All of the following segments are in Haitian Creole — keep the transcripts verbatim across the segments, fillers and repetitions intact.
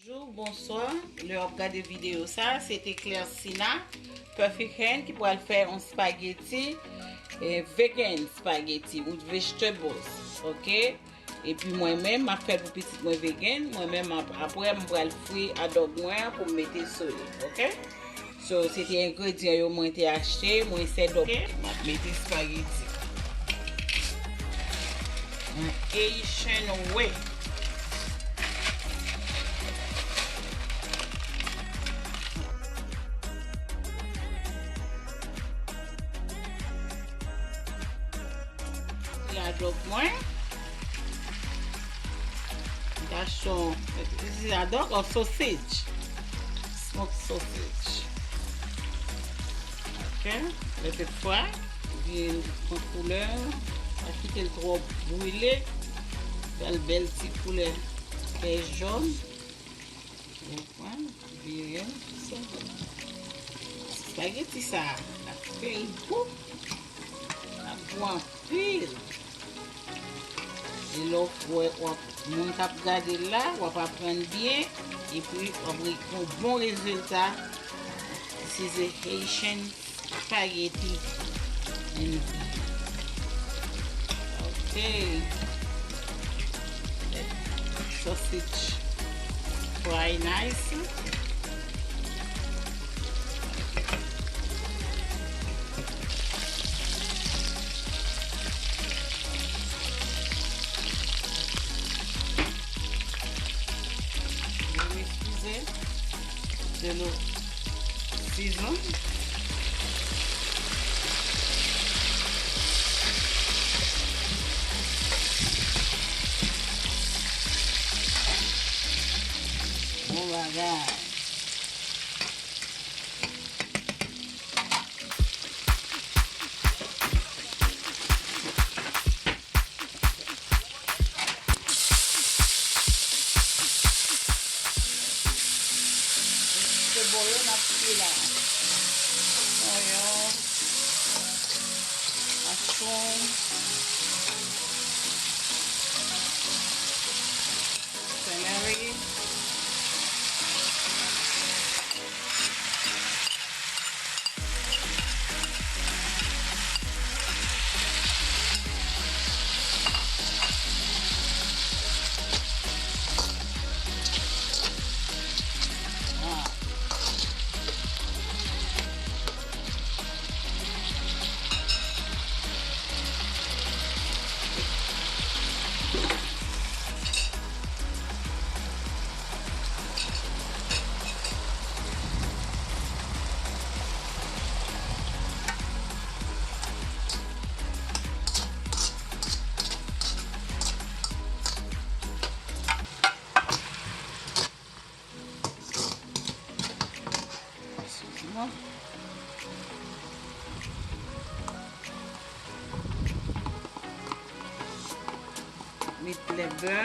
Bonjou, bonswa. Lè w ap gade videyo sa, se te Clersina Perfect Hand ki pral fè yon spaghetti, eh, vegan spaghetti with vegetables, oke? Epi mwen menm, m ap fè l pou pitit mwen vegan. Mwen menm, ap-, apre, m pral fri adòb mwen an pou m mete sou li, oke? So, se te engredyan yo mwen te achte, mwen se dòk. M ap mete spaghetti an Haitian way. Ti adòb mwen. M ta achte yon, this is adòb or sausage. Smoked sausage. Ok. Let it fry. Byen pran koulè. Pa kite l twò brile. Ba l bèl ti koulè vè jòn. Ou konprann? Vire l. Spaghetti sa, l ap fè l gou. L ap gou anpil. E lè w wè, w ap, moun k ap gade l la, w ap aprann byen, epi w ap gen yon bon rezilta. This is a Haitian spaghetti and, ok. Let sausage fry nice. Vin eskize. De lo sizon. Bon bagay. Sebo yo n ap kwi la. Onyon, machroom, celery. Met lè bè.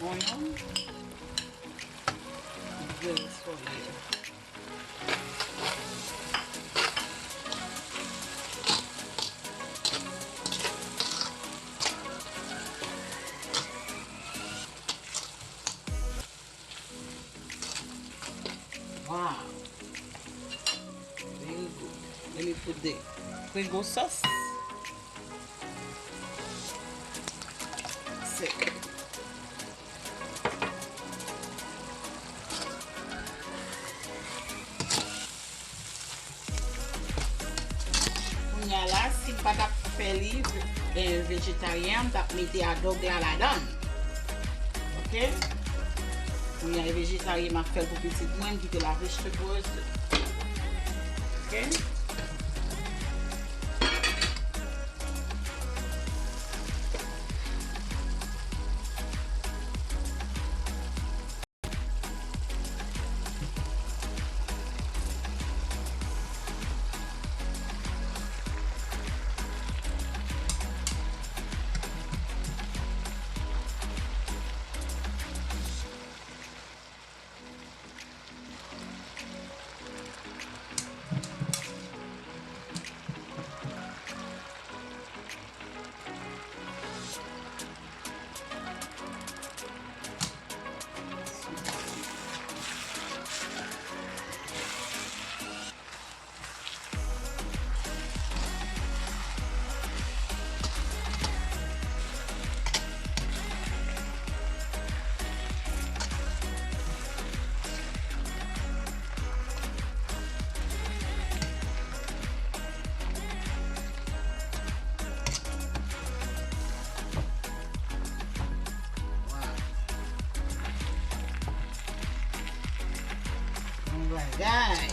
Onyon. Byen sòlè. De. Prego sòs. Sèl. Kounye a la, si m pa t ap fè li, eh, vejetaryen, m t ap mete adòg la ladan l. Oke? Kounye a, e vejetaryen m ap fè l pou pitit mwen, m kite la vegetables. Oke? Bon bagay.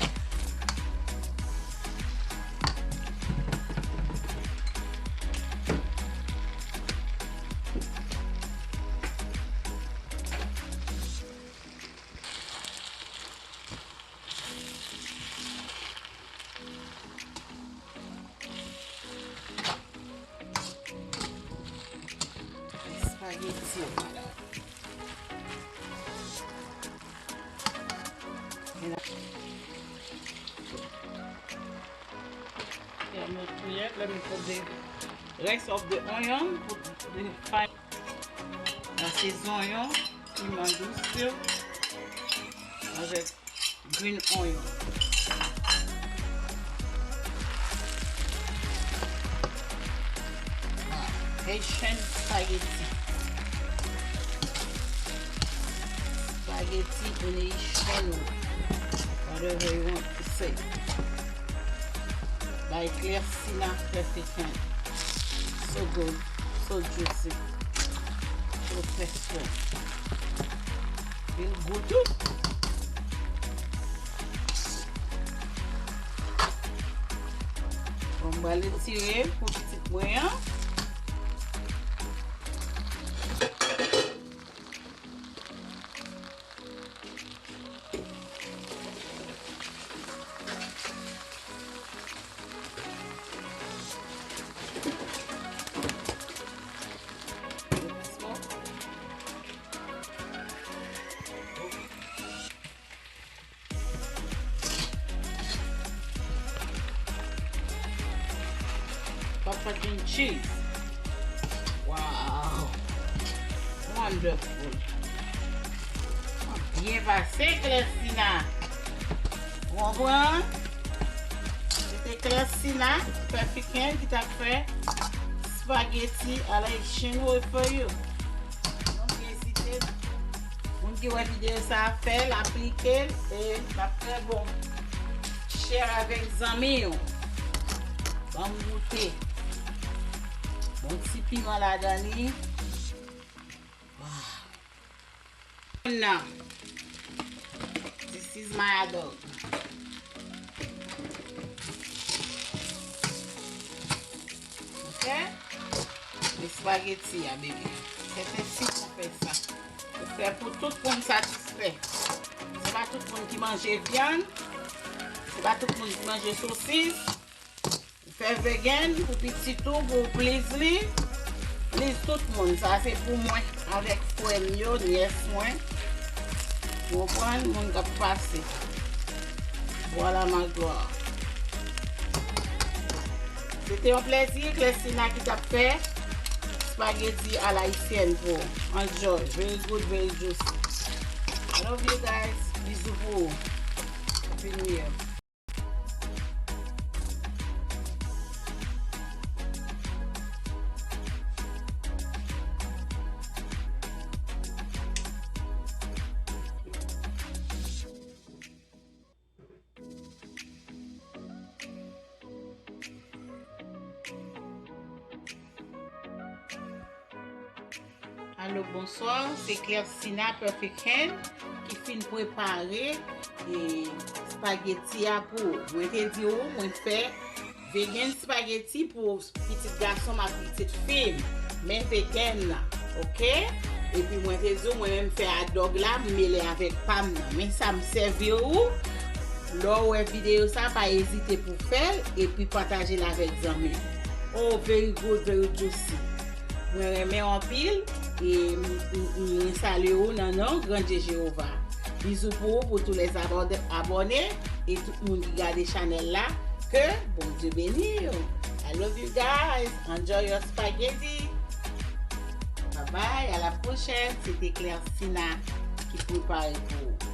Espageti yo, madanm. Let me put the rest of the onion, put the fine. Nan se zonyon, piman dous yo, avèk green onion. Wow, Haitian spaghetti. Spaghetti in Haitian way. Whatever you want to say. By Clefsina Perfect Hand. So good, so juicy, so fresco. Feel good too. Bon, m pral retire pou pitit mwen an. Papa John cheese. Wow. Wonderful. Byen pase, Clefsina. Ou konprann? Se te Clefsina Perfect Hand ki t ap fè spaghetti à la Haitian way for you. Donk, ezite. Moun ki wè videyo sa a, fè l, aplike l, e l ap trè bon. Share avèk zanmi w. Ban m goute. Bon ti piman ladan li. Wow. Now, this is my adòg. Ok? Espageti a, bebe. Sèten si konpè sa. Ou fè pou tout moun satisfè. Se pa tout moun ki manje vyann. Se pa tout moun ki manje sosis. Ou fè vegan pou pitit ou, pou w please li. Please tout moun. Sa se pou mwen, avèk frè m yo, nyès mwen. Ou konprann? Moun k ap pase. Voilà ma gloire. Se te yon plèzi, Clefsina ki t ap fè spaghetti à la haïtienne pou w. Enjoy. Very good, very juicy. I love you guys. Bizou pou ou. Happy New Year. Alo, bonswa, se Clersina Perfect Hand ki fin prepare e, spaghetti a pou ou. Mwen te di ou, mwen fè vegan spaghetti pou pitit gason m ak pitit fi m. Men vegan nan, oke? Epi mwen te di ou, mwen menm fè adòg la, m mele avèk pa m nan. Men sa m sèvi ou. Lè w wè videyo sa, pa ezite pou fè l epi pataje l avèk zanmi w. Oh, very good, very juicy. Mwen renmen w anpil e m- m- mwen salye ou nan non Grandye Jewova. Bizou pou ou, pou tous les abonne- abonnés e tout moun ki gade chanèl la. Ke Bondye beni w. I love you guys. Enjoy your spaghetti. Bye bye, à la prochaine. Se te Clersina ki prepare pou ou.